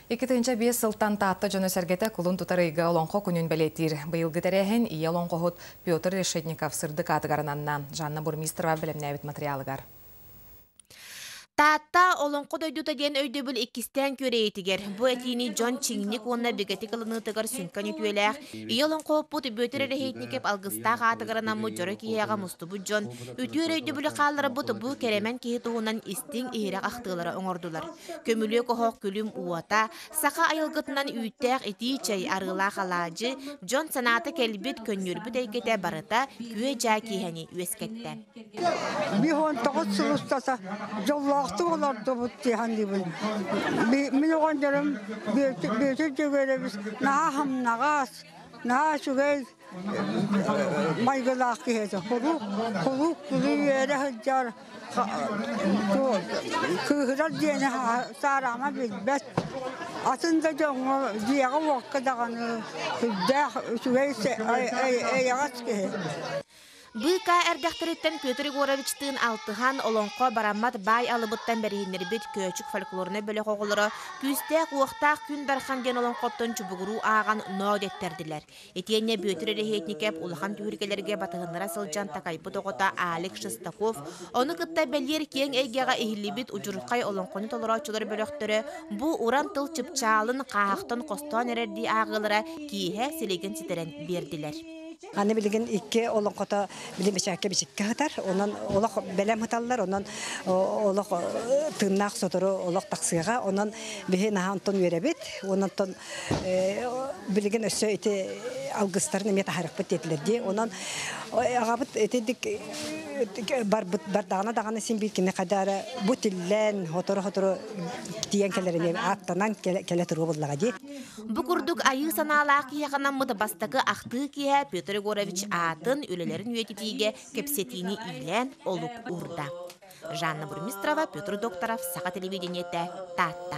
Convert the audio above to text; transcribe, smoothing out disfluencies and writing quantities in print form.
2005 сылтан Таатта дьоно-сэргэтэ кулун тутар ыйга Олоҥхо күнүн бэлиэтиир. Быйылгы тэрээһин ийэ олоҥхоһут Петр Решетников сырдык аатыгар ананна. Жанна Бурмистрова бэлэмнээбит матырыйаалыгар. Таатта Олоҥхо дойдута диэн өйдөбүл иккистээн күөрэйитигэр, бу этиини дьон чиҥник уонна бигэтик ылыныытыгар сүҥкэн үтүөлээх ийэ олоҥхоһуппут Бүөтүр Эрэһиэтникэп алгыстаах аатыгар анаммыт дьоро киһиэхэ мустубут дьон үтүө эрэ өйдөбүлү хаалларбыт бу кэрэмэн киһи туһунан истиҥ иһирэх ахтыылары оҥордулар. Көмүлүөк оһох күлүм уота, саха айылгытынан үүттээх итии чэй, арыылаах алаадьы, дьон санаата кэлбит, көнньүөрбүт эйгэтэ барыта күө-дьаа киэһэни үөскэттэ. 59 сыл устата дьоллоохтук олордубут дии саныыбын. Мин оҕонньорум Бүөтүр Дьөгүөрэбис наһаа хамнаҕас, наһаа үчүгэй майгылаах киһи этэ. Куруук, куруук күлүү-үөрэ сылдьар, кыыһырар диэни саараама билбэт. Атын да дьоҥҥо дьиэҕэ-уокка даҕаны сүрдээх үчүгэй эйэҕэс киһи. Быыкаа эрдэхтэриттэн Петр Егоровичтыын алтыһан, олоҥхо бараммат баай алыбыттан бэриһиннэрбит Көөчүк фольклорнай бөлөх оҕолоро күүстээх-уохтаах Күн Дархан диэн олоҥхоттон чубугуруу ааҕан ноо дэттэрдилэр. Итиэннэ Бүөтүр Эрэһиэтникэп улахан түһүлгэлэргэ батыһыннара сылдьан такайбыт оҕото Алик Шестаков, ону кытта бэлиэр киэҥ эйгэҕэ иһиллибит удьурхай олоҥхону толорооччулар бөлөхтөрө бу уран тыл чыпчаалын хааһахтан хостоон эрэрдии ааҕыылара киэһэ силигин ситэрэн биэрдилэр. Аны билигин икки олоҥхото билим бэчээккэ бичиккэ сытар. Онон олох бэлэм сыталлар. Онон олох тыыннаах сотору олох тахсыаҕа. Онон биһи наһаа онтон үөрэбит. Онон билигин өссө ити алгыстарын эмиэ таһаарыахпыт диэтилэр дии. Онон аҕабыт итидик барбыт бардаҕына даҕаны син биир кини хайда эрэ бу тиллэн сотору-сотору тиийэн кэлэрин ааттанан кэлэ туруо буоллаҕа дии. Бу курдук айыы санаалаах киһиэхэ анаммыт бастакы ахтыы киэһэ Петр Егорович аатын, үлэлэрин үйэтитиигэ кэпсэтиини иилээн олук уурда. Жанна Бурмистрова, Петр Докторов, Саха телевидениетэ, Таатта.